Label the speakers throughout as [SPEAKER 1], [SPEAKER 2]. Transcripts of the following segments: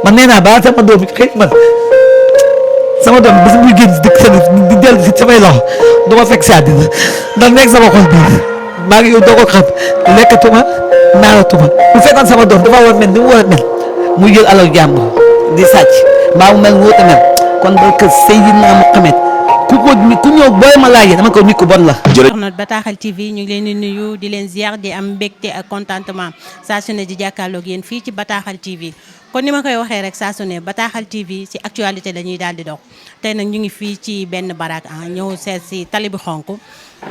[SPEAKER 1] man nee naa ba sama doom xëy man sama doom bis muy génn dëkk seen di dellu si samay loxo du ma fekk si àddina ndax nekk sama xol bii maa ngi yow doo ko xam lekkatuma naanatuma bu fekkoon sama doom dafa war mel ni mu war a mel muy jël alal jàmbur di sàcc mbaa mu mel mu wut a mel kon ba kër Seydina Muhammad ku ñëw booy ma laajee dama ko nit ku bon la.
[SPEAKER 2] jërëjëf Bataaxal TV ñu ngi leen di nuyu di leen ziar di am mbégte ak contentement saa su ne di jàkkaarloog yéen fii ci Bataaxal TV kon ni ma koy waxee rek saa su ne Bataaxal TV ci actualité la ñuy daal di dox tey nag ñu ngi fii ci benn barak ñëw seet si tali bi xonk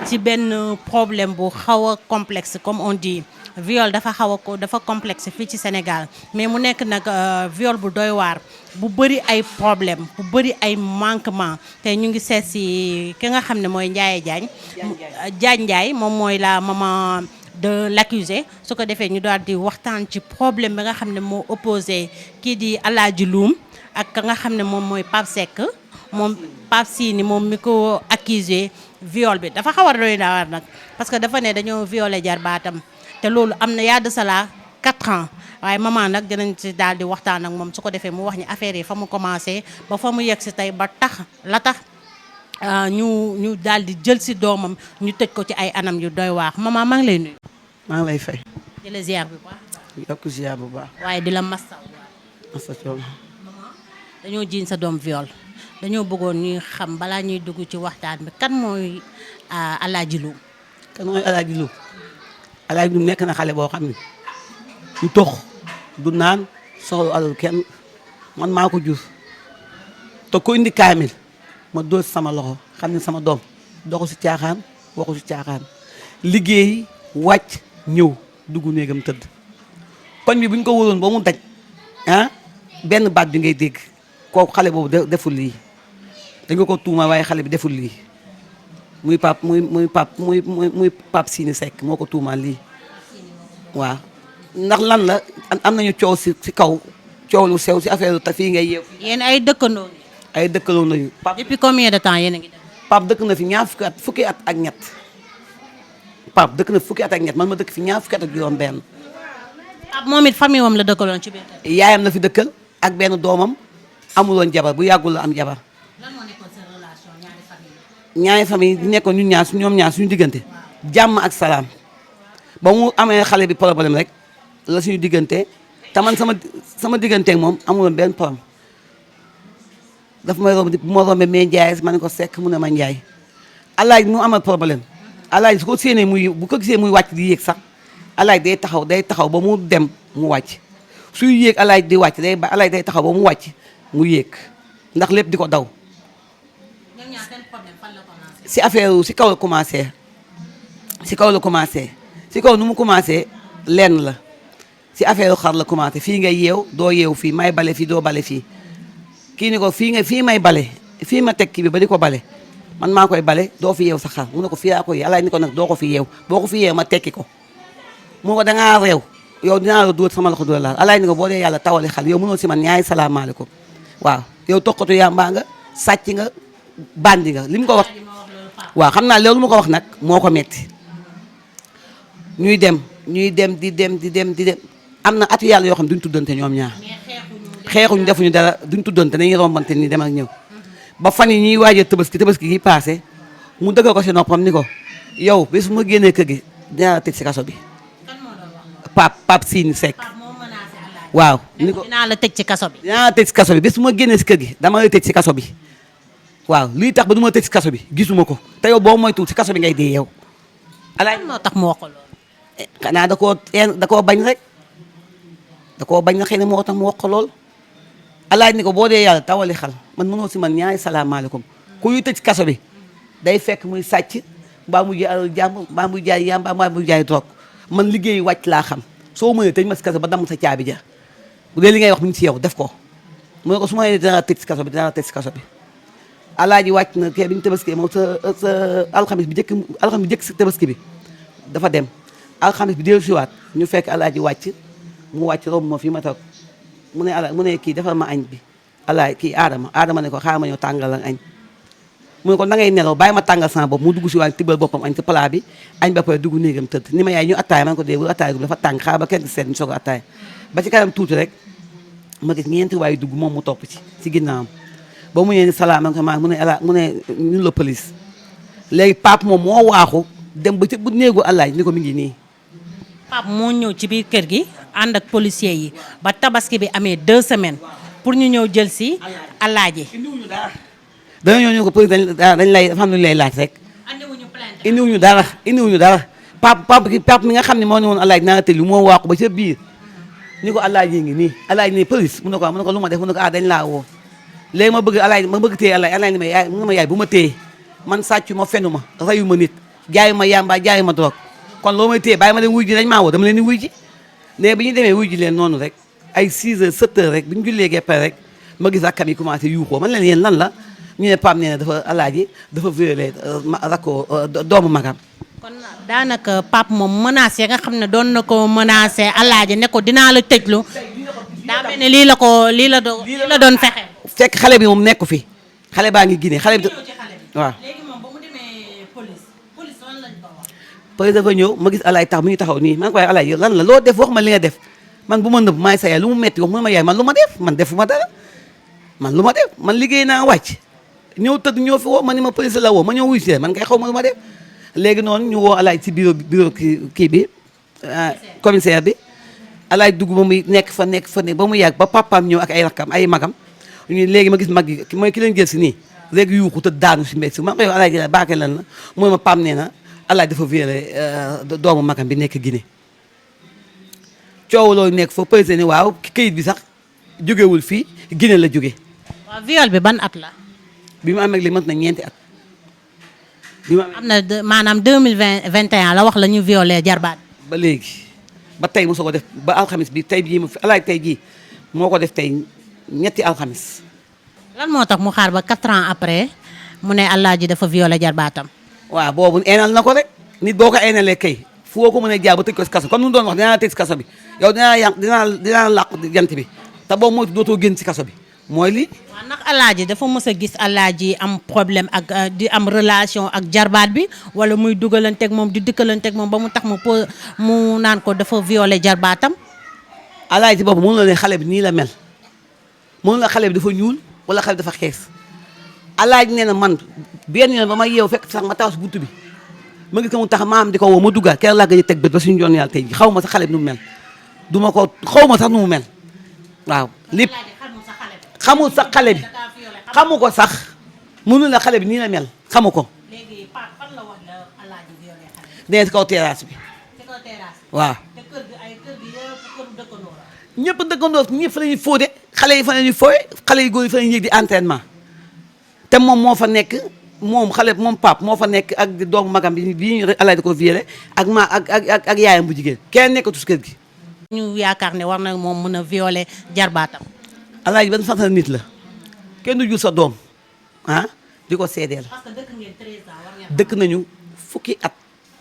[SPEAKER 2] ci benn problème bu xaw a complexe comme on dit viol dafa dafa complexe fii ci Sénégal mais mu nekk nag viol bu doy waar bu bëri ay problème bu bëri ay manquement te ñu ngi seet si ki nga xam ne mooy Ndiaye Diagne Ndiaye moom mooy la maman de l'accusé su ko defee ñu daal di waxtaan ci problème bi nga xam ne moo opposé kii di Alaaji Loum ak ka nga xam ne moom mooy Pape Seck moom Pape Sini moom mi ko accusé viol bi dafa xaw a doy waar nag parce que dafa ne dañoo violé jarbaatam te loolu am na yaa de cela 4 ans waaye maman nag dinañ ci daal di waxtaan ak moom su ko defee mu wax ñu affaire yi fa mu commencé ba fa mu yegg si tey ba tax ñu daal di jël si doomam ñu tëj ko ci ay anam yu doy waax maman maa ngi lay nuyu.
[SPEAKER 3] maa ngi lay fay.
[SPEAKER 2] di la ziar bu baax.
[SPEAKER 3] yokk ziar bu baax.
[SPEAKER 2] waaye di la massa.
[SPEAKER 3] massa coono.
[SPEAKER 2] maman dañoo jiiñ sa doom viol dañoo bëggoon ñuy xam balaa ñuy dugg ci waxtaan bi kan mooy Alaaji Loum.
[SPEAKER 3] kan mooy Alaaji Loum. Alaaji Loum nekk na xale boo xam ne du tox du naan soxla alal kenn man maa ko jur te ko indi kaamil ma dóor sama loxo xam ne sama doom doxu si caaxaan waxu si caaxaan liggéey wàcc ñëw dugg néegam tëdd koñ bi bu ñu ko wóoroon ba mu daj benn baat bi ngay dégg kooku xale boobu deful lii dañ ko tuuma waaye xale bi deful lii muy Pape Sini Seck moo ko tuumaal lii waaw ndax lan la am nañu coow si kaw coow lu sew si affaire te fii ngay yeew.
[SPEAKER 2] yéen ay dëkkandoo.
[SPEAKER 3] ay dëkkandoo nañu.
[SPEAKER 2] depuis combien de temps yéen a ngi def.
[SPEAKER 3] Pape dëkk na fi ñaar fukki at ak ñett Pape dëkk na fukki at ak ñett man ma dëkk fi ñaar fukki at ak juróom-benn.
[SPEAKER 2] Pape moom it famille wam la dëkkaloon ci biir.
[SPEAKER 3] yaayam la fi dëkkal ak benn doomam amuloon jabar bu yàggul la am jabar.
[SPEAKER 2] lan moo nekkoon seen relation ñaari famille.
[SPEAKER 3] ñaari famille di nekkoon ñoom ñaar suñu diggante. jàmm ak salaam ba mu amee xale bi problème rek la suñu diggante te man sama diggante ak moom amuloon benn problème daf may romb bu ma rombee mais Ndiaye ma ne ko Seck mu ne ma Ndiaye. Alaaji mu amal problème Alaaji su ko séenee bu ko gisee muy wàcc di yéeg sax Alaaji day taxaw ba mu dem mu wàcc suy yéeg Alaaji di wàcc Alaaji day taxaw ba mu wàcc mu yéeg ndax lépp di ko daw. si affaire si kaw la commencé si kaw nu mu commencé lenn la si affaire xar la commencé fii ngay yeew doo yeew fii may bale fii doo bale fii kii ni ko fii may bale fii ma teg kii bi ba di ko bale man maa koy bale doo fi yeew sa xar mu ne ko fii yaa ko yeew Alaaji ni ko nag doo ko fi yeew boo ko fi yeew ma tekki ko mu ko dangaa réew yow dinaa la dóor sama loxo dóor laal Alaaji ni ko boo dee yàlla tawali xal yow mënoo si man ñaari salaamaaleykum waaw yow tokkatu yàmbaa nga sàcc nga bandi nga li mu ko wax waaw xam naa loolu mu ko wax nag moo ko metti ñuy dem di dem am na atu yàlla yoo xam duñ tuddante ñoom ñaar xeexuñu defuñu dara duñ tuddante dañuy rombante ni dem ak ñëw ba fan yi ñuy waajee tabaski gi passé mu dëggal ko si noppam ni ko yow bés ma génnee kër gi dinaa la tëj si kaso bi Pape Sini Seck waaw ni ko
[SPEAKER 2] dinaa la tëj ci kaso bi.
[SPEAKER 3] dinaa la tëj si kaso bi bés ma génnee si kër gi dama lay tëj si kaso bi waaw lii tax ba du ma tëj si kaso bi gisuma ko te yow boo moytuwul si kaso bi ngay dee yow.
[SPEAKER 2] Alaaji moo tax mu wax ko loolu.
[SPEAKER 3] xanaa da koo bañ rek da koo bañ rek xëy na moo tax mu wax ko lool Alaaji ni ko boo dee yàlla tawali xal man mënoo si man ñaari salaamaaleykum ku yu tëj si kaso bi day fekk muy sàcc mbaa muy jaay alal jàmm mbaa muy jaay yamba mbaa muy jaay drogue man liggéey wàcc laa xam soo mënee tëj ma si kaso ba damm sa caabi ja bu dee li ngay wax mu ngi si yow def ko mu ne ko su ma nee dinaa tëj si kaso bi dinaa la tëj si kaso bi Alaaji wàcc na kii bi ñu tabaski moom sa alxamis bi njëkk si tabaski bi dafa dem alxamis bi dellu siwaat ñu fekk Alaaji wàcc mu wàcc romb ma fii ma toog mu ne kii defal ma añ bi Alaaji kii Adama ne ko xaaral ma ñëw tàngal añ mu ne ko da ngay nelaw bàyyi ma tàngal sama bopp mu dugg si waañ tibbal boppam añ ci plat bi añ ba pare dugg néegam tëdd ni ma yaay ñu attaaya man ko dee bu attaaya bi dafa tàng xaaral ba kenn seet ñu soog a attaaya ba ci kanam tuuti rek ma gis ñeenti waay dugg moom mu topp ci ginnaawam ba mu ñëwee ni salaamaaleykum mu ne ñun la police léegi Pape moom moo waaxu dem ba ci bu néegu Alaaji ni ko mi ngi nii.
[SPEAKER 2] Pape moo ñëw ci biir kër gi ànd ak policier yi ba tabaski bi amee 2 semaines pour ñu ñëw jël si Alaaji.
[SPEAKER 3] dañoo ñëw ko police dañ lay dafa am lu ñu lay laaj rek. indiwuñu dara Pape mi nga xam ne moo ne woon Alaaji naa tëj lu moo waaxu ba ca biir ni ko Alaaji ngi nii Alaaji nii police mu ne ko lu ma def mu ne ko dañ laa woo léegi ma bëgg Alaaji ma bëgg téye Alaaji ni ma yaay bu ma téye man sàccu ma fenu ma rayu ma nit jaayu ma yamba jaayu ma drogue kon loo may téye bàyyi ma dem wuy ji dañ maa woo dama leen di wuy ji léegi bi ñu demee wuy ji leen noonu rek ay 6 heures 7 heures rek bi ñu jullee geppa rek ma gis rakkam yi commencé yuuxoo man leen yéen lan la ñu ne Pape nee na dafa Alaaji dafa violé doomu magam.
[SPEAKER 2] kon daanaka Pape moom menacé nga xam ne doon na ko menacé Alaaji ne ko dinaa la tëjlu daa mel ne lii la doon fexe.
[SPEAKER 3] fekk xale bi moom nekku fi xale baa ngi Guinée xale bi waaw.
[SPEAKER 2] léegi moom ba mu demee police lan lañ ko wax.
[SPEAKER 3] police dafa ñëw ma gis Alaaji tax mu ngi taxaw nii man ko waaye Alaaji lan la loo def wax ma li nga def man bu ma nëbb maay sa yaay lu mu metti wax mu ne ma yaay man lu ma def man defuma dara man lu ma def man liggéey naa wàcc ñëw tëdd ñëw fi woo ma ni ma police la woo ma ñëw wuy si man kay xaw ma lu ma def léegi noonu ñu woo Alaaji ci bureau kii bi commissaire bi Alaaji dugg ba muy nekk fa ba mu yàgg ba papaam ñëw ak ay rakkam ay magam ñu léegi ma gis mag yi mooy ki leen jël si nii léegi yuuxu te daanu si mbéy si man ko yow Alaaji la baake lan la mooy ma Pape nee na Alaaji dafa violé doomu magam bi nekk Guinée coow loolu nekk fa police ni waaw këyit bi sax jógewul fii Guinée la jóge
[SPEAKER 2] waaw viol bi ban at la.
[SPEAKER 3] bi mu amee li mat na ñeenti at.
[SPEAKER 2] am na maanaam 2021 la wax la ñu violé jarbaat.
[SPEAKER 3] ba léegi ba tey mosoo ko def ba alxamis bi tey jii Alaaji tey jii moo ko def tey ñetti alxamis.
[SPEAKER 2] lan moo tax mu xaar ba 4 ans après mu ne Alaaji dafa violé jarbaatam.
[SPEAKER 3] waaw boobu eenal na ko rek nit boo ko eenalee kay foo ko mën a jaar ba tëj ko si kaso comme nu mu doon wax dinaa la tëj si kaso bi yow dinaa làq jant bi te boobu mooy dootoo génn si kaso bi mooy lii.
[SPEAKER 2] waaw ndax Alaaji dafa mës a gis Alaaji am problème ak di am relation ak jarbaat bi wala muy dugalanteeg moom di dikkalanteeg moom ba mu tax mu naan ko dafa violé jarbaatam.
[SPEAKER 3] Alaaji boobu mënu la ne xale bi nii la mel mënu la xale bi dafa ñuul wala xale bi dafa xees Alaaji nee na man benn yoon ba ma yeew fekk sax ma taw si buntu bi ma gis ko mu tax maam di ko woo ma duggaat kenn laa gëj a teg bët ba suñu joon yàlla tey ji xaw ma sax xale bi nu mu mel du ma ko xaw ma sax nu mu mel waaw lépp xamul sax xale bi xamu ko sax mënu la xale bi nii la mel xamu ko.
[SPEAKER 2] léegi Pape fan la wax la Alaaji violé xale bi.
[SPEAKER 3] nee si kaw terrasse bi.
[SPEAKER 2] ci kaw terrasse.
[SPEAKER 3] waaw.
[SPEAKER 2] te kër gi yëpp këru dëkkandoo la.
[SPEAKER 3] ñëpp dëkkandoo ñëpp fa la ñuy fóode xale yi fa la ñuy fooye xale yu góor yi fa la ñuy yëg di entraînement te moom moo fa nekk moom Pape moo fa nekk ak doomu magam bi bii ñu Alaaji ko violé ak yaayam bu jigéen kenn nekkatu si kër gi.
[SPEAKER 2] ñu yaakaar ne war na moom mën a violé jarbaatam.
[SPEAKER 3] Alaaji ban façon nit la kenn du jur sa doom di ko seedeel.
[SPEAKER 2] parce que dëkk ngeen 13 ans war ngeen.
[SPEAKER 3] dëkk nañu fukki at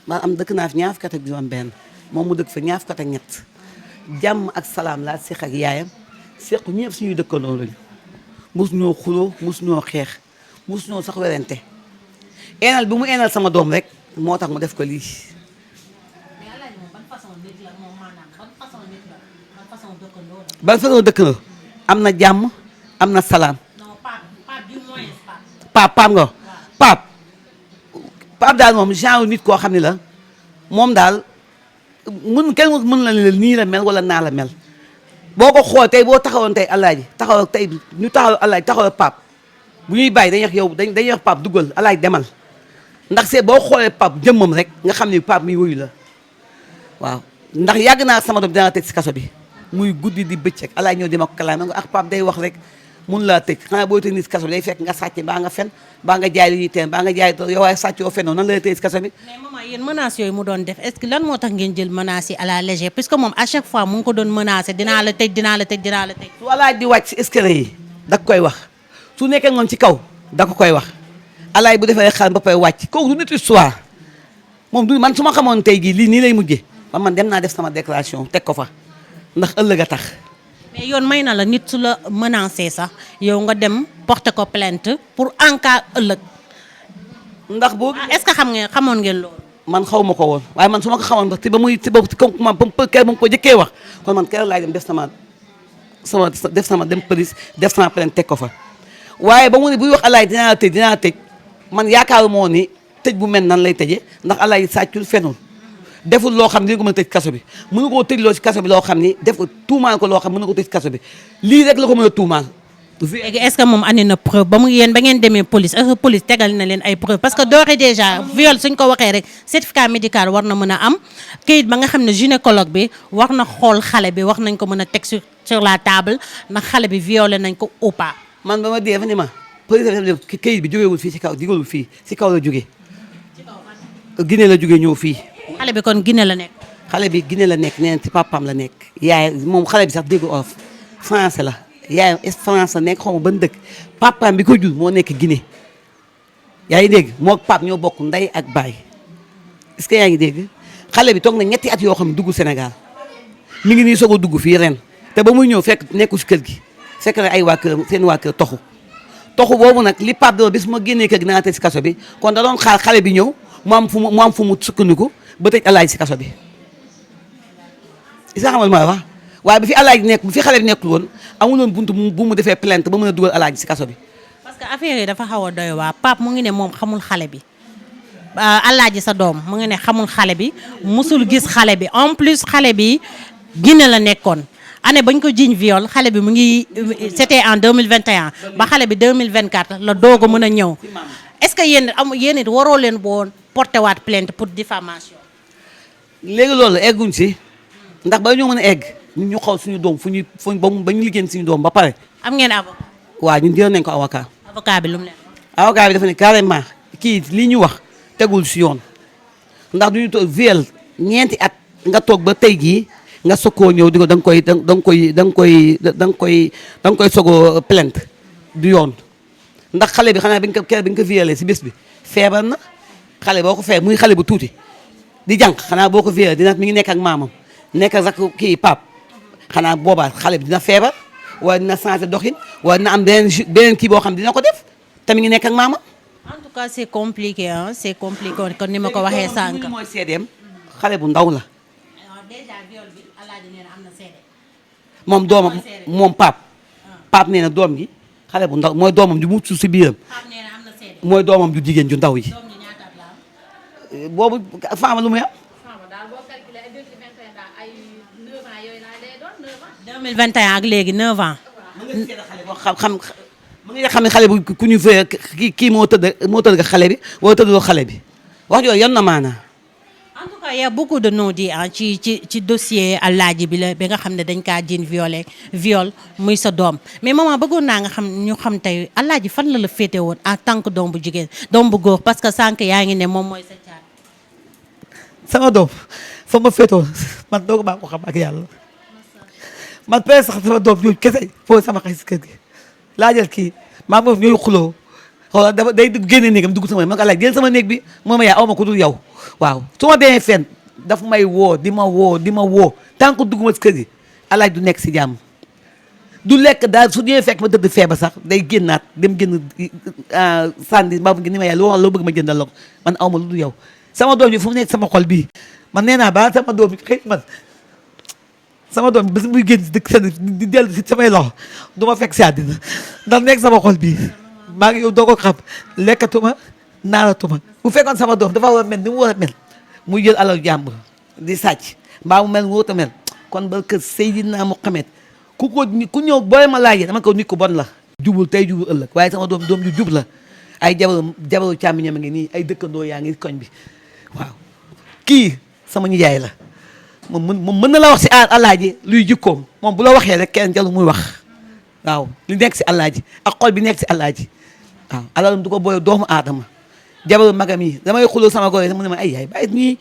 [SPEAKER 3] maanaam dëkk naa fi ñaar fukki at ak juróom-benn moom mu dëkk fa ñaar fukki at ak ñett jàmm ak salaam laa seq ak yaayam seq ñëpp suñuy dëkkandoo lañu mos ñoo xuloo mos ñoo xeex mos ñoo sax werante eenal bi mu eenal sama doom rek moo tax mu def ko lii.
[SPEAKER 2] mais Alaaji moom ban façon nit la moom maanaam ban façon nit la ban façon dëkkandoo la.
[SPEAKER 3] ban façon dëkkandoo am na jàmm am na salaam.
[SPEAKER 2] non Pape du moins Pape.
[SPEAKER 3] Pape nga Pape daal moom genre nit koo xam ne la moom daal kenn mën la ne nii la mel wala naa la mel boo ko xool tey boo taxawoon tey Alaaji taxaw tey ñu taxaw Alaaji taxaw Pape bu ñuy bàyyi dañuy wax yow dañuy wax Pape duggal Alaaji demal ndax c'est boo xoolee Pape jëmmam rek nga xam ne Pape mi wuyu la waaw ndax yàgg naa sama doom dina tëj si kaso bi muy guddi di bëccëg Alaaji ñëw di ma ko kalaame nga ak Pape day wax rek mun laa tëj xanaa booy tëj nit si kaso bi day fekk nga sàcc baa nga fen baa nga jaay lu ñuy teen baa nga jaay yow waaye sàcc oo fenoo nan la tëj si kaso bi.
[SPEAKER 2] mais maman yéen menaces yooyu mu doon def est-ce que lan moo tax ngeen jël menaces yi à la légère puisque moom à chaque fois mu ngi ko doon menacé dinaa la tëj dinaa la tëj dinaa la tëj.
[SPEAKER 3] su Alaaji di wàcc si escalier yi da koy wax su nekkee ngoon ci kaw da ko koy wax Alaaji bu defee xaar ba pare wàcc kooku du nit histoire moom du man su ma xamoon tey jii lii nii lay mujjee ba man dem naa def sama déclaration teg ko fa ndax ëllëg a tax.
[SPEAKER 2] mais yoon may na la nit su la menacé sax yow nga dem porter ko plainte pour en cas ëllëg.
[SPEAKER 3] ndax boo.
[SPEAKER 2] est-ce que xamoon ngeen loolu.
[SPEAKER 3] man xaw ma ko woon waaye man su ma ko xamoon ba te ba muy te ba kër ba mu ko jëkkee wax kon man keroog laay dem def sama dem police def sama plainte teg ko fa waaye ba mu ne buy wax Alaaji dinaa la tëj man yaakaaru moo ni tëj bu mel nan lay tëjee ndax Alaaji sàccul fenul deful loo xam ne dina ko mën a tëj kaso bi mënu koo tëj loo ci kaso bi loo xam ni def ko tuumaal ko loo xam mën na ko tëj kaso bi lii rek la ko mën a tuumaal.
[SPEAKER 2] léegi est-ce que moom andi na preuve ba mu yéen ba ngeen demee police est-ce que police tegal na leen ay preuve parce que d'ores et déjà viol suñ ko waxee rek certificat médical war na mën a am kayit ba nga xam ne gynécologue bi war na xool xale bi wax nañ ko mën a teg sur la table ndax xale bi violé nañ ko ou pas.
[SPEAKER 3] man ba ma dee fa ni ma police bi kayit bi jógeewul fii si kaw digawul fii si kaw la jógee Guinée la jógee ñëw fii.
[SPEAKER 2] xale bi kon Guinée la nekk.
[SPEAKER 3] xale bi Guinée la nekk nee na ci papaam la nekk yaay moom xale bi sax déggu olof français la yaayam France la nekk xaw ma ban dëkk papaam bi ko jur moo nekk Guinée yaa ngi dégg moo pap ñoo bokk ndey ak baay est-ce que yaa ngi dégg xale bi toog na ñetti at yoo xam ne dugg Sénégal mi ngi nii soog a dugg fii ren te ba muy ñëw fekk nekku si kër gi fekk na ay waa kër seen waa kër toxu boobu nag li pap do bis ma génnee kër gi naa tëj si kaso bi kon da doon xaar xale bi ñëw mu am fu mu sukkandiku ba tëj Alaaji si kaso bi isa xamal ma wax waaye bi fi Alaaji nekk bu fi xale bi nekkul woon amuloon buntu bu mu defee plainte ba mën a dugal Alaaji si kaso bi.
[SPEAKER 2] parce que affaire yi dafa xaw a doy waa Pape mu ngi ne moom xamul xale bi Alaaji sa doom mu ngi ne xamul xale bi musul gis xale bi en plus xale bi Guinée la nekkoon année bañ ko jiiñ viol xale bi mu ngi c'était en 2021 ba xale bi 2024 la doog a mën a ñëw est-ce que yéen it waroo leen woon porté waat plainte pour diffamation.
[SPEAKER 3] léegi loolu egguñ si ndax ba ñoo mën a egg ñun ñu xaw suñu doom fu ba ñu liggéey suñu doom ba pare.
[SPEAKER 2] am ngeen avocat.
[SPEAKER 3] waaw ñun jël nañ ko avocat.
[SPEAKER 2] avocat bi lu mu leen.
[SPEAKER 3] avocat bi dafa ne carrément kii li ñu wax tegul si yoon ndax du ñu toog viol ñeenti at nga toog ba tey jii nga soog ñëw di ko da nga koy soog plainte du yoon ndax xale bi xanaa bi nga ko violé si bés bi feebar na xale boo ko feebar muy xale bu tuuti di jànq xanaa boo ko violé mi ngi nekk ak maamam nekk ak kii pap xanaa boobaa xale bi dina feebar wala dina changé doxin wala dina am beneen kii boo xam dina ko def te mi ngi nekk ak maamam.
[SPEAKER 2] en tout cas c'est compliqué hein c'est compliqué kon ni ma ko waxee sànq.
[SPEAKER 3] mooy seedeem xale bu ndaw la.
[SPEAKER 2] déjà viol bi Alaaji nee na am na seede.
[SPEAKER 3] moom doomam moom pap nee na doom gi xale bu ndaw mooy doomam ju mucc si biiram.
[SPEAKER 2] Pape nee na am na seede.
[SPEAKER 3] mooy doomam ju jigéen ju ndaw yi.
[SPEAKER 2] doom ji ñaata at la am.
[SPEAKER 3] boobu faama lu muy am.
[SPEAKER 2] 2021 ak léegi 9 ans.
[SPEAKER 3] mën nga xale boo mën nga xam ne xale bu ku ñu fee kii moo tëdd xale bi wala tëddoo xale bi wax jooju yan na maanaa.
[SPEAKER 2] en tout cas y a beaucoup de non-dits ci dossier Alaaji bi la bi nga xam ne dañ kaa jiin viol muy sa doom mais maman bëggoon naa nga xam ñu xam tey Alaaji fan la féete woon en tant que doom bu jigéen doom bu góor parce que sànq yaa ngi ne moom mooy sa caat.
[SPEAKER 1] sama doom fa ma féetoo man doog maa ko xam ak yàlla man peut sax sama doom ñooñu kese foo sama xay si kër gi laajal kii maa moom ñooy xuloo xoolal dafa day génne néegam dugg sama man ko laaj génn sama néeg bi moom yaa aw ma ko dul yow waaw su ma demee fenn daf may woo di ma woo tant que dugguma si kër gi Alaaji du nekk si jàmm du lekk daal su ñëwee fekk ma tëdd feebar sax day génnaat dem génn sànni mbaa ni ma yaay loo bëgg ma jëndal la ko man aw ma lu dul yow sama doom yi fu mu nekk sama xol bii man nee naa ba sama doom yi xëy man sama doom bés muy génn dëkk seen di dellu si samay loxo du ma fekk si àddina ndax nekk sama xol bii maa ngi yow doo ko xam lekkatuma naanatuma bu fekkoon sama doom dafa war a mel ni mu war a mel muy jël alal jàmbur di sàcc mbaa mu mel wóota mel kon ba kër Seydina Muhammad ku ñëw booy ma laajee dama ko nit ku bon la jubul tey jubul ëllëg waaye sama doom ju jub la ay jabaru càmmiñam a ngi nii ay dëkkandoo yaa ngi koñ bi waaw kii sama nijaay la moom mën na la wax si Alaaji luy jikkoom moom bu la waxee rek kenn jalu muy wax waaw li nekk si Alaaji ak xol bi nekk si Alaaji waaw alalam du ko booy doomu aadama jabaru magam yi damay xuloo sama góor yi mu ne ma ay yaay bàyyi ñii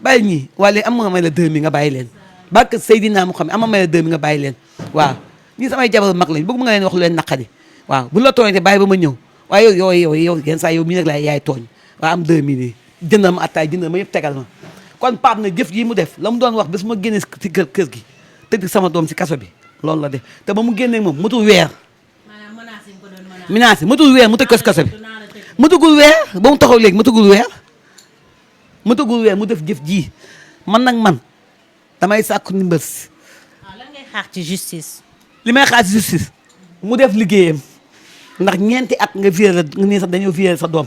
[SPEAKER 1] bàyyi ñii wala am nga may la 2000 nga bàyyi leen barke Seydina Muhammad am nga may la 2000 nga bàyyi leen waaw ñii samay jabaru mag lañ bëgg nga leen wax lu leen naqari waaw bu la tooñte bàyyi ba ma ñëw waaye yow yenn saa yow mii rek la yaay tooñ waaw am 2000 yi jëndal ma attaay jëndal ma yëpp tegal ma kon Pape na jëf yi mu def la mu doon wax bés ma génnee si kër gi tëdd sama doom si kaso bi loolu la def te ba mu génnee moom matul weer menace matul weer mu tëj ko si kaso bi matagul weer ba mu taxaw léegi matagul weer mu def jëf ji man nag damay sàkku ndimbal si
[SPEAKER 2] lan ngay xaar ci justice
[SPEAKER 3] li may xaar justice mu def liggéeyam ndax ñeenti at nga violé nga nii sax dañoo violé sa doom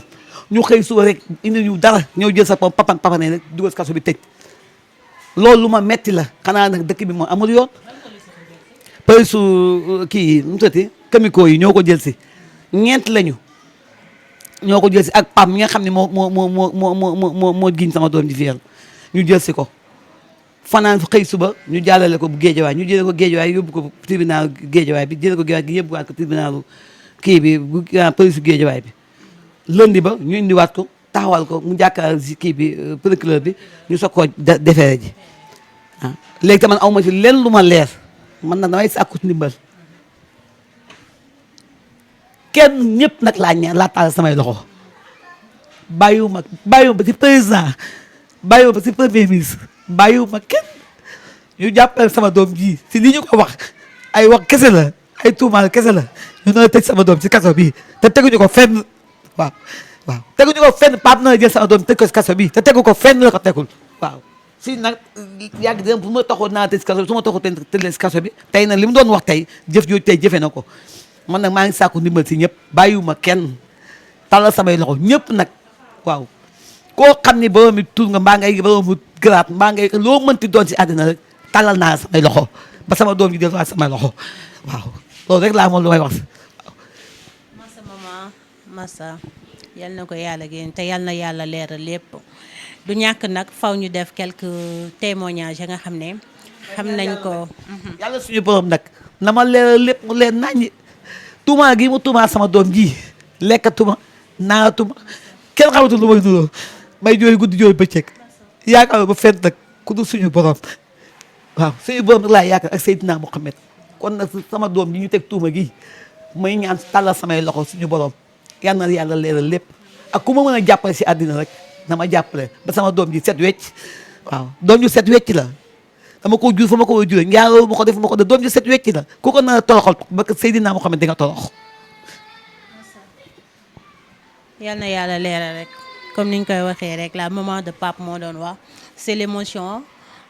[SPEAKER 3] ñu xëy suba rek indi ñu dara ñëw jël sa papane rek dugal si kaso bi tëj loolu lu ma metti la xanaa nag dëkk bi moom amul yoon police kii nu mu tëddee kamiko yi ñoo ko jël si ñeent lañu ñoo ko jël si ak pam mi nga xam ne moo giñ sama doom di viol ñu jël si ko fanaan xëy suba ñu jàllale ko bu géejawaay ñu jëlee ko géejawaay yóbbu ko tribunal géejawaay bi jëlee ko géejawaay gi yóbbuwaat ko tribunalu kii bi bu police géejawaay bi lundi ba ñu indiwaat ko taxawal ko mu jàkkaar si kii bi procureur bi ñu soog koo defeere ji ah léegi tamit aw ma ci lenn lu ma leer man nag damay sàkku ndimbal kenn ñëpp nag laa taal samay loxo bàyyiwuma ba ci président bàyyiwuma ba ci premier ministre bàyyiwuma kenn ñu jàppale sama doom ji si li ñu ko wax ay wax kese la ay tuumaal kese la ñu doon tëj sama doom ci kaso bi te teguñu ko fenn waaw teguñu ko fenn Pape na jël sama doom tëj ko ci kaso bi te tegu ko fenn la ko tegul waaw si nag yàgg dina bu ma taxoon naa tëj ci kaso bi su ma taxoon tëj ci kaso bi tey nag li mu doon wax tey jëf jooju tey jëfe na ko man nag maa ngi sàkku ndimbal si ñëpp bàyyiwuma kenn talal samay loxo ñëpp nag waaw koo xam ni borom mi tur nga mbaa ngay borom mu garaat mbaa ngay loo mënti doon si àddina rek talal naa samay loxo ba sama doom ji delluwaat samay loxo waaw loolu rek laa moom lu may wax.
[SPEAKER 2] masa maman masa yal na ko yàlla génn te yal na yàlla leeral lépp du ñàkk nag faw ñu def quelques témoignages ya nga xam ne xam nañ ko.
[SPEAKER 3] yàlla suñu borom nag na ma leeral lépp mu leer naññi tuuma gi mu tuumaa sama doom ji lekkatuma naanatuma kenn xamatul lu may nuroo may jooy guddi jooy bëccëg yaakaar ba fenn nag ku dul suñu borom waaw suñu borom nag laa yaakaar ak Seydina Muhammad kon nag sama doom ji ñu teg tuuma gi may ñaan tàllal samay loxo suñu borom yal na yàlla leeral lépp ak ku ma mën a jàppale si àddina rek na ma jàppale ba sama doom ji set wecc waaw doom ju set wecc la dama ko jur fa ma ko war a juree njaaroo ma ko def ma ko def doom ji set wecc la ku ko na toroxal ba Seydina Muhammad di nga torox.
[SPEAKER 2] yal na yàlla leeral rek comme ni ñu koy waxee rek la maman de Pape moo doon wax c'est l'émotion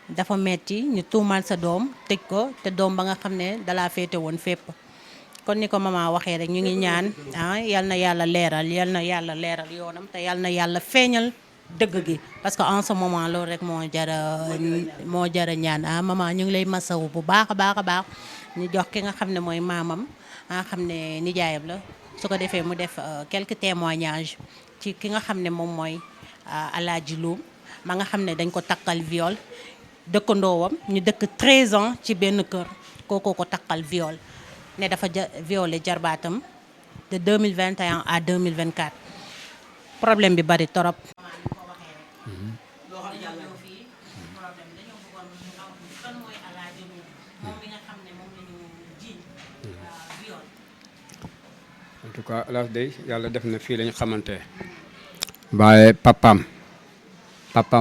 [SPEAKER 2] dafa metti ñu tuumaal sa doom tëj ko te doom ba nga xam ne dalaa féete woon fépp kon ni ko maman waxee rek ñu ngi ñaan yal na yàlla leeral yoonam te yal na yàlla feeñal dëgg gi parce que en ce moment loolu rek moo jara ñaan maman ñu ngi lay masawu bu baax a baax a baax ñu jox ki nga xam ne mooy maamam xam ne nijaayam la su ko defee mu def quelques témoignages ci ki nga xam ne moom mooy Alaaji Loum ma nga xam ne dañ ko takkal viol dëkkandoowam ñu dëkk 13 ans ci benn kër kookoo ko takkal viol ne dafa violé jarbaatam de 2021 à 2024 problème bi bari torop
[SPEAKER 4] en tout cas Elhadj day yàlla def na fii la ñu xamante waaye papaam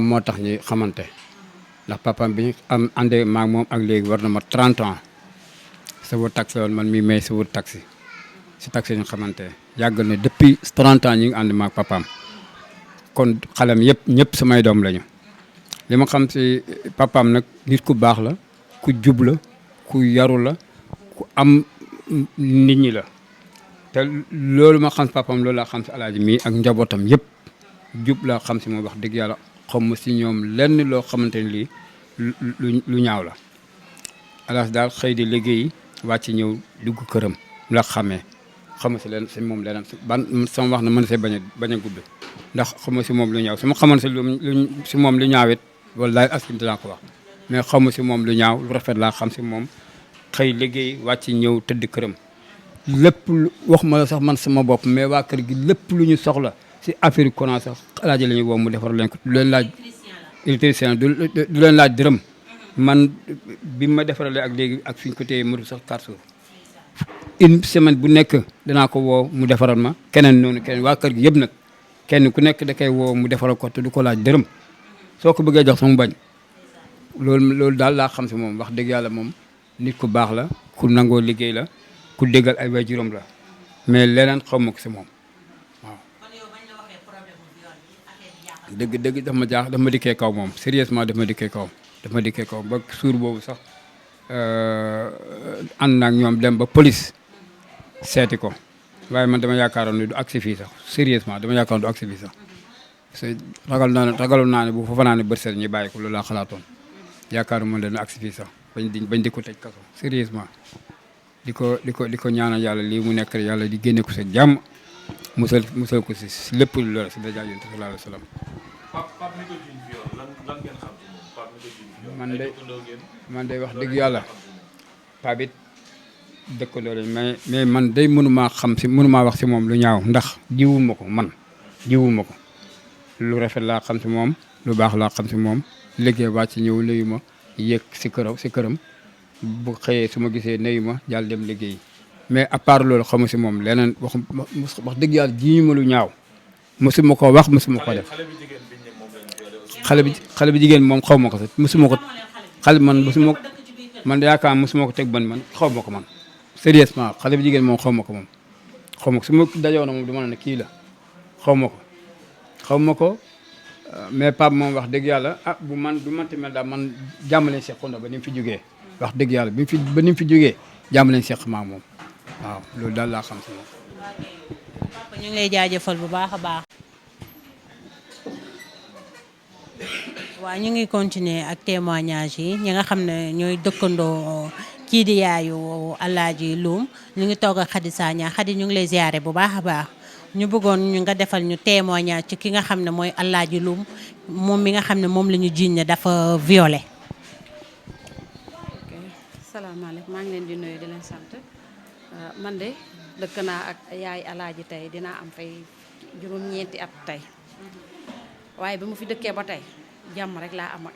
[SPEAKER 4] moo tax ñu xamante ndax papaam bi ñu am àndee maag moom ak léegi war na ma 30 ans chauffeur taxi woon man mii may chauffeur taxi si taxi ñu xamante yàgg na depuis 30 ans ñu ngi ànd maag papaam kon xalam yëpp ñëpp samay doom lañu li ma xam si papaam nag nit ku baax la ku jub la ku yaru la ku am nit ñi la te loolu ma xam si papaam loolu laa xam si Alaaji mii ak njabootam yëpp jub laa xam si moom wax dëgg yàlla xam ma si ñoom lenn loo xamante ne lii lu ñaaw la Alaaji daal xëy di liggéeyi wàcc ñëw dugg këram la xamee xama si leen si moom leneen ban sama wax na mën see bañ a gudd ndax xama si moom lu ñaaw su ma xamoon si moom lu ñaawit wallaay askan dinaa ko wax mais xamu si moom lu ñaaw lu rafet laa xam si moom xëy liggéey wàcc ñëw tëdd këram lépp wax ma la sax man sama bopp mais waa kër gi lépp lu ñu soxla si affaire yi courant sax Alaaji la ñuy woo mu defar leen ko du leen laaj électricien du leen laaj dërëm man bi ma defaralee ak léegi ak fi ñu ko téye mënu sax 4 jours une semaine bu nekk danaa ko woo mu defaral ma keneen noonu keneen waa kër gi yëpp nag kenn ku nekk da koy woo mu defaral ko te du ko laaj dërëm soo ko bëggee jox sama bañ loolu daal laa xam si moom wax dëgg yàlla moom nit ku baax la ku nangoo liggéey la ku déggal ay waajuram la mais leneen xaw ma ko si moom waaw. dëgg daf ma dikkee kaw moom sérieusement daf ma dikkee kaw ba suur boobu sax ànd naag ñoom dem ba police seeti ko waaye man dama yaakaaroon ne du agsi fii sax sérieusement dama yaakaaroon du agsi fii sax parce que ragaloon naa ne bu fa fanaa ne bët set ñi bàyyi ko loolu laa xalaatoon yaakaaruma ne dina agsi fii sax bañ di ko tëj kaso sérieusement di ko ñaanal yàlla lii mu nekk yàlla di génne ko sa jàmm musal ko si lépp lu lor si daraja Yonent bi sallallahu alayhi wa sallam.
[SPEAKER 5] Pape mi ko jiiñ viol lan ngeen xam ci moom Pape mi ko jiiñ viol.
[SPEAKER 4] man day wax dëgg yàlla Pape it dëkkandoo lañ mais man day mënumaa wax si moom lu ñaaw ndax jiwuma ko lu rafet laa xam si moom lu baax laa xam si moom liggéey wàcc ñëw nuyu ma yéeg si këram bu xëyee su ma gisee nuyu ma jàll dem liggéey mais à part loolu xamu si moom leneen wax dëgg yàlla jiñu ma lu ñaaw mosuma ko wax mosuma ko def xale bi jigéen moom xaw ma ko sax mosuma ko xale man yaakaar mosuma ko teg man xaw ma ko man sérieusement xale bi jigéen moom xaw ma ko su ma dajoo na moom du ma ne kii la xaw ma ko mais Pape moom wax dëgg yàlla bu manti mel daal man jàmm leen seqoon ba ni mu fi jógee wax dëgg yàlla ba ni mu fi jógee jàmm leen seq maa moom waaw loolu daal laa xam si moom.
[SPEAKER 2] papa ñu ngi lay jaajëfal bu baax a baax. waaw ñu ngi continuer ak témoignage yi ñi nga xam ne ñooy dëkkandoo kii di yaayu Alaaji Loum ñu ngi toog ak Khady Sagna Khady ñu ngi lay ziare bu baax a baax. ñu bëggoon ñu nga defal ñu témoignage ci ki nga xam ne mooy Alaaji Loum moom mi nga xam ne moom la ñu jiiñ ne dafa violé.
[SPEAKER 6] ok salaamaaleykum maa ngi leen di nuyu di leen sant man de dëkk naa ak yaay Alaaji tey dinaa am fay juróom-ñeenti at tey waaye bi mu fi dëkkee ba tey jàmm rek laa am ak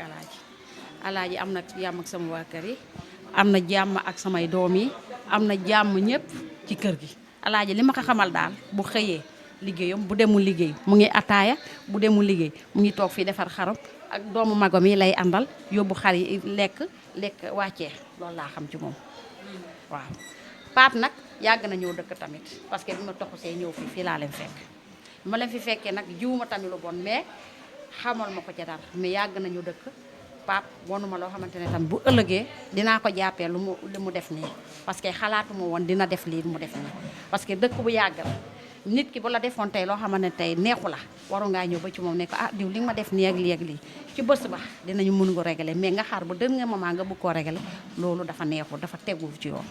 [SPEAKER 6] Alaaji am na jàmm ak sama waa kër yi am na jàmm ak samay doom yi am na jàmm ñëpp ci kër gi. Alaaji li ma ko xamal daal bu xëyee liggéeyam bu demul liggéey mu ngi ataaya bu demul liggéey mu ngi toog fii defar xaram ak doomu magam yi lay àndal yóbbu xar yi lekk wàccee loolu laa xam ci moom waaw. Pape nag yàgg na ñëw dëkk tamit parce que bi ma toxusee ñëw fii laa leen fekk bi ma leen fi fekkee nag jiwuma tamit lu bon mais xamal ma ko ca dara mais yàgg nañu dëkk Pape wonuma loo xamante ne tam bu ëllëgee dinaa ko jàppee lu mu def nii parce que xalaatuma woon dina def lii mu def nii parce que dëkk bu yàgg la nit ki bu la defoon tey loo xamante ne tey neexu la waru ngaa ñëw ba ci moom ne ko diw li nga ma def nii ak lii ak lii ci bés ba dinañu mën ko régler mais nga xaar ba dernier moment nga bëgg koo régler loolu dafa neexul dafa tegul ci yoon.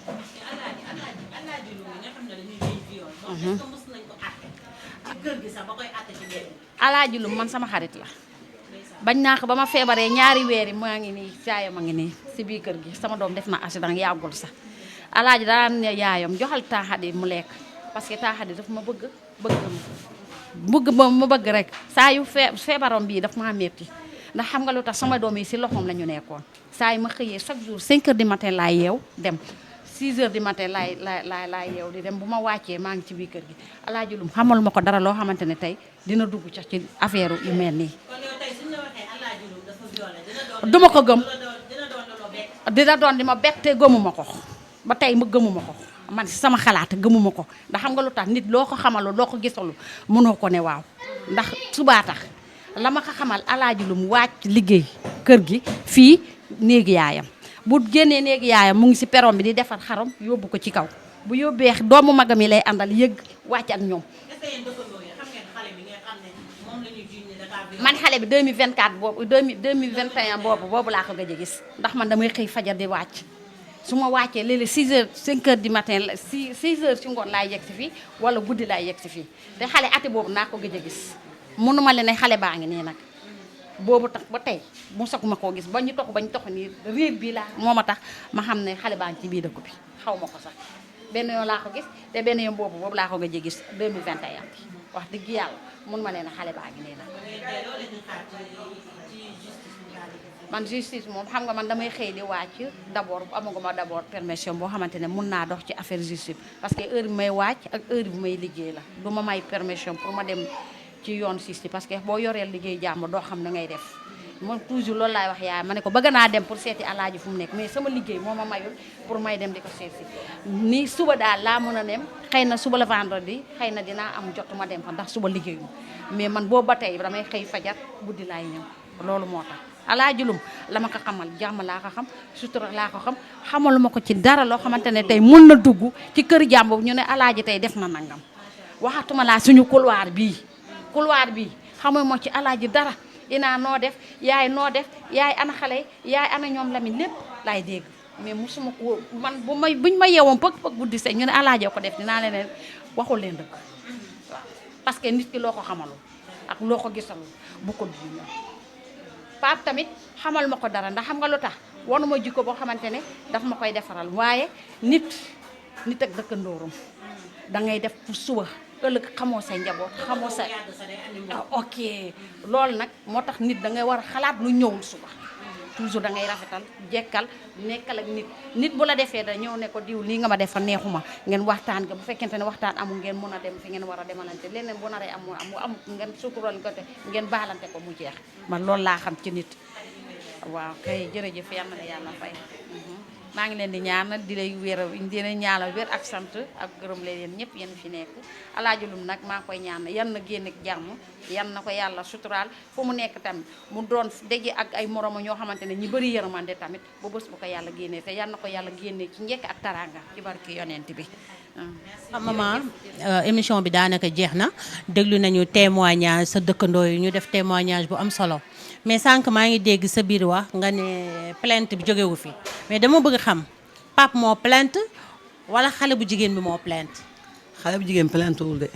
[SPEAKER 6] Alaaji Loum man sama xarit la. bañ naa ko ba ma feebaree ñaari weer yi maa ngi nii yaayam a ngi nii si biir kër gi sama doom def na accident yàggul sax Alaaji daan ne yaayam joxal taaxadi mu lekk parce que taaxadi daf ma bëgg ma bëgg rek saa yu feebaram bii daf maa metti ndax xam nga lu tax sama doom yi si loxoom la ñu nekkoon saa yu ma xëyee chaque jour 5 heures du matin laay yeew dem 6 heures du matin laay yeew di dem bu ma wàccee maa ngi ci biir kër gi Alaaji Loum xamal ma ko dara loo xamante ne tey dina dugg sax ci affaire yu mel nii. duma ko gëm dina doon di ma bett te gëmuma ko ba tey ma gëmuma ko man si sama xalaat gëmuma ko ndax xam nga lu tax nit loo ko xamalu loo ko gisalu mënoo ko ne waaw ndax subaa tax la ma ko xamal Alaaji Loum wàcc liggéey kër gi fii néegi yaayam bu génnee néegi yaayam mu ngi si peron bi di defar xaram yóbbu ko ci kaw bu yóbbee doomu magam yi lay àndal yëg wàcc ak ñoom man xale bi 2024 boobu 2021 boobu laa ko gëj a gis ndax man damay xëy fajar di wàcc su ma wàccee léeg-léeg 6 heures 5 heures du matin 6 heures ci ngoon laay yegg si fii wala guddi laay yegg si fii te xale ati boobu naa ko gëj a gis mënuma leen ne xale baa ngi nii nag boobu tax ba tey mosaguma koo gis ba ñu tox nii réer bii laa moo ma tax ma xam ne xale baa ngi ci biir dëkk bi xaw ma ko sax benn yoon laa ko gis te benn yoon boobu laa ko gëj a gis 2021 bi wax dëgg yàlla mun ma leen xale baa ngi nii nag man justice moom xam nga man damay xëy di wàcc d'abord amaguma d'abord permission boo xamante ne mun naa dox ci affaire justice parce que heure bi may wàcc ak heure bi may liggéey la du ma may permission pour ma dem ci yoon justice parce que boo yoreel liggéey jàmm doo xam na ngay def man toujours loolu laay wax yaay ma ne ko bëgg naa dem pour seeti Alaaji fu mu nekk mais sama liggéey moo ma mayul pour may dem di ko seeti ni suba daal laa mën a dem xëy na suba la vendredi xëy na dinaa am jot ma dem fa ndax suba liggéeyu mais man boobu ba tey damay xëy fajar guddi laay ñëw loolu moo tax Alaaji Lum la ma ko xamal jàmm laa ko xam sutura laa ko xam xamaluma ko ci dara loo xamante ne tey mun na dugg ci kër jàmbur ñu ne alaaji tey def na nangam waxatuma laa suñu couloir bii xamul moo ci alaaji dara inaa noo def yaay ana xale yaay ana ñoom Lamine lépp laay dégg mais musuma ko man buñ ma yeewoon pëg guddi se ñu ne alaaji ko def dinaa leen waxul leen dëgg waaw parce que nit ki loo ko xamalul ak loo ko gisalul bu ko du ñoom Pape tamit xamal ma ko dara ndax xam nga lu tax wanu ma jikko boo xamante ne daf ma koy defaral waaye nit ak dëkkandóoram da ngay def pour suba ëllëg xamoo sa njaboot xamoo sa ok loolu nag moo tax nit da ngay war a xalaat lu ñëwul suba toujours da ngay rafetal jekkal nekkal ak nit bu la defee da ñëw ne ko diw lii nga ma defal neexuma ngeen waxtaan nga bu fekkente ne waxtaan amul ngeen mën a dem fi ngeen war a demalante leneen bu naree am ngeen sutural ko te ngeen baalante ko mu jeex man loolu laa xam ci nit waaw kay jërëjëf yal na la yàlla fay maa ngi leen di ñaanal di lay ñaanal wér ak sant ak gërëm leen yéen ñëpp yéen fi nekk Alaaji Lum nag maa ngi koy ñaan yan na génn ak jàmm yan na ko yàlla suturaal fu mu nekk tamit mu doon daje ak ay moroom ñoo xamante ne ñi bëri yërmande tamit ba bés bu ko yàlla génnee te yan na ko yàlla génnee ci njëkk ak taranga ci barki yonent bi
[SPEAKER 2] maman émission bi daanaka jeex na déglu nañu témoignage sa dëkkandoo yi ñu def témoignage bu am solo mais sànq maa ngi dégg sa biir wax nga ne plainte bi jógewu fi mais dama bëgg xam Pape moo plainte wala xale bu jigéen bi moo plainte
[SPEAKER 3] xale bu jigéen plainte wul de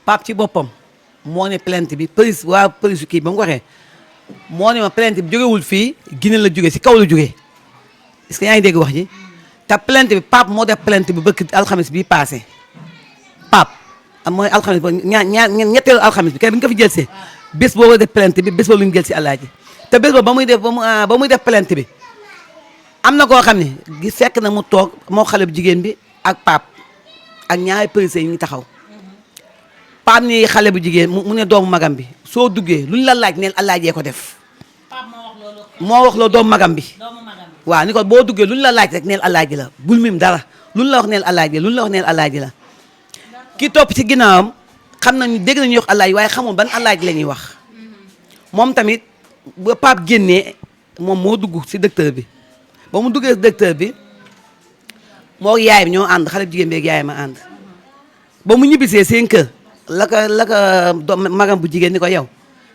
[SPEAKER 3] Pape ci boppam moo ne plainte bi police waa police kii ba mu ko waxee moo ne ma plainte bi jógewul fii Guinée la jóge si kaw la jóge est-ce que yaa ngi dégg wax ji te plainte bi Pape moo def plainte bi bëkk alxamis bi passé Pape mooy alxamis ba ñetteelu alxamis bi kay bi nga ko fi jël see bés boobu def plainte bi bés boobu lu ñu jël si alaaji te bés boobu ba muy def plainte bi am na koo xam ne gis fekk na mu toog moo xale bu jigéen bi ak Pape ak ñaari policiers yi ñu taxaw Pape ni xale bu jigéen mu ne doomu magam bi soo duggee luñ la laaj neel alaajee ko def moo wax loolu doomu magam bi waaw ni ko boo duggee luñ la laaj rek neel alaaji la bul mim dara luñ la wax neel alaaji la luñ la wax neel alaaji la ki topp ci ginnaawam xam nañu dégg nañu wax alaaji waaye xamul ban alaaji la ñuy wax moom tamit ba Pape génnee moom moo dugg si docteur bi ba mu duggee si docteur bi moo yaay bi ñoo ànd xale bu jigéen bi ak yaay ma ànd ba mu ñibbisee seen kër la ko magam bu jigéen ni ko yow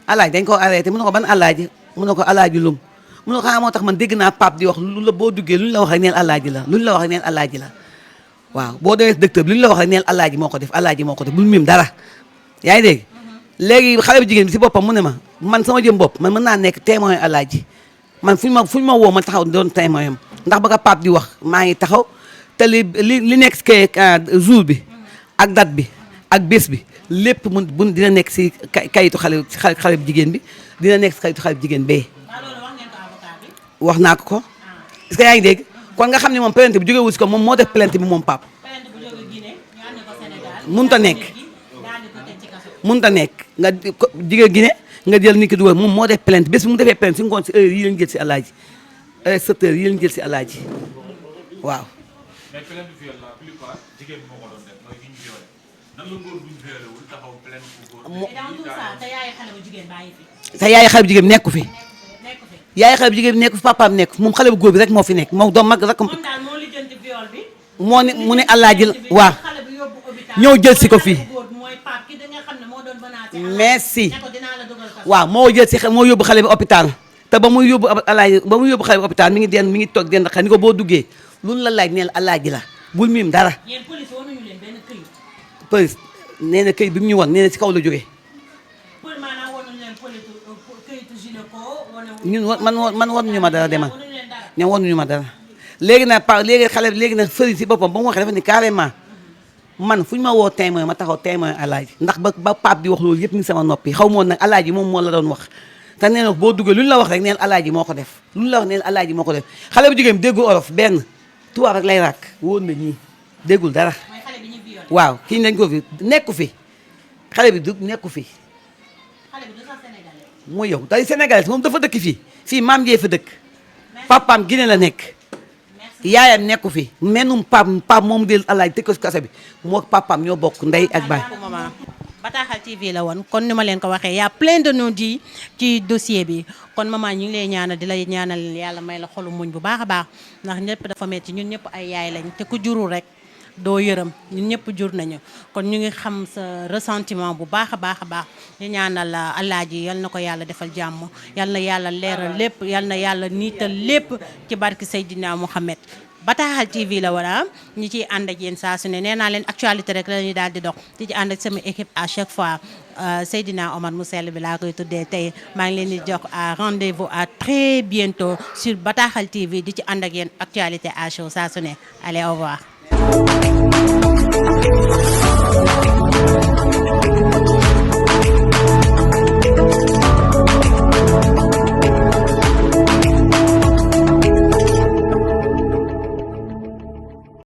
[SPEAKER 3] alaaji dañ ko arrêté mu ne ko ban alaaji mu ne ko Alaaji Lum mu ne ko moo tax man dégg naa Pape di wax lu la boo duggee luñ la wax rek neel alaaji la luñ la wax rek neel alaaji la waaw boo demee docteur bi luñ la wax rek neel alaaji moo ko def bul mim dara yaa ngi dégg léegi xale bu jigéen bi si boppam mu ne ma man sama jëm bopp man mën naa nekk témoin alaaji man fuñ ma woo ma taxaw doon témoin am ndax ba ko Pape di wax maa ngi taxaw te li nekk si kay jour bi ak date bi ak bés bi lépp mun dina nekk si kayitu xale bu jigéen bi dina nekk si kayitu xale bu jigéen bee wax naa ko est-ce que yaa ngi dégg kon nga xam ne moom plainte bi jógewul si ko moom moo def plainte bi moom Pape munta nekk nga jigéen Guinée nga jël nit ki dugal moom moo def plainte bés bi mu defee plainte si ngoon si heure yi lañ jël si alaaji heure 7 heures yi lañ jël si alaaji waaw
[SPEAKER 5] mais plainte viol la plupart jigéen moo ko doon def mooy ki ñu violé nan la góor buñ violé wul taxaw plainte bu góor
[SPEAKER 2] te yaay xale bu jigéen bàyyi fi
[SPEAKER 3] te yaay xale bu jigéen nekku fi yaay xale bu jigéen bi nekku fi papaam nekku fi moom xale bu góor bi rek moo fi nekk moom doom mag rek moo ne mu ne alaaji la waaw ñëw jël si ko fii merci waaw moo jël si moo yóbbu xale bi hôpital te ba muy yóbbu xale bi hôpital mi ngi toog den xa ni ko boo duggee luñ la laaj neel alaaji la bul miim dara police nee na këyit bi mu ñu won nee na si kaw la jógee ñun man wanuñu ma dara demal ñoom wanuñu ma dara léegi nag fëri si boppam ba mu waxee dafa ni carrément man fu ñu ma woo témoin ma taxaw témoin alaaji ndax ba Pape di wax loolu yëpp ni sama noppi xaw moon nag alaaji moom moo la doon wax te nee na boo duggee lu ñu la wax rek neel alaaji moo ko def lu ñu la wax neel alaaji moo ko def xale bu jigéen déggul olof benn tubaab rek lay ràkk wóor na ñii déggul dara waaw kii dañ ko fi nekku fi xale bi du nekku fi mooy yow day sénégalais moom dafa dëkk fii maam jee fa dëkk papaam Guinée la nekk yaayam nekku fi menum Pape moom del alaaji tëj ko si kaso bi moo papaam ñoo bokk ndey ak baay
[SPEAKER 2] Bataaxal TV la woon kon ni ma leen ko waxee y a plein de non-dits ci dossier bi kon maman ñu ngi lay ñaanal di la ñaanal yàlla may la xolu muñ bu baax a baax ndax ñëpp dafa metti ñun ñëpp ay yaay lañ te ku jurul rek doo yërëm ñun ñëpp jur nañu kon ñu ngi xam sa ressentiment bu baax a baax a baax di ñaanal Alaaji yal na ko yàlla defal jàmm yal na yàlla leeral lépp yal na yàlla niital lépp ci barki Seydina Mouhamed Bataaxal TV la wala ñi ciy ànd ak yéen saa su ne nee naa leen actualité rek la ñuy daal di dox di ci ànd ak sama équipe à chaque fois Seydina Omar mu sell bi laa koy tuddee tey maa ngi leen di jox à rendez-vous à très bientôt sur Bataaxal TV di ci ànd ak yéen actualité à chaud saa su ne allez au revoir.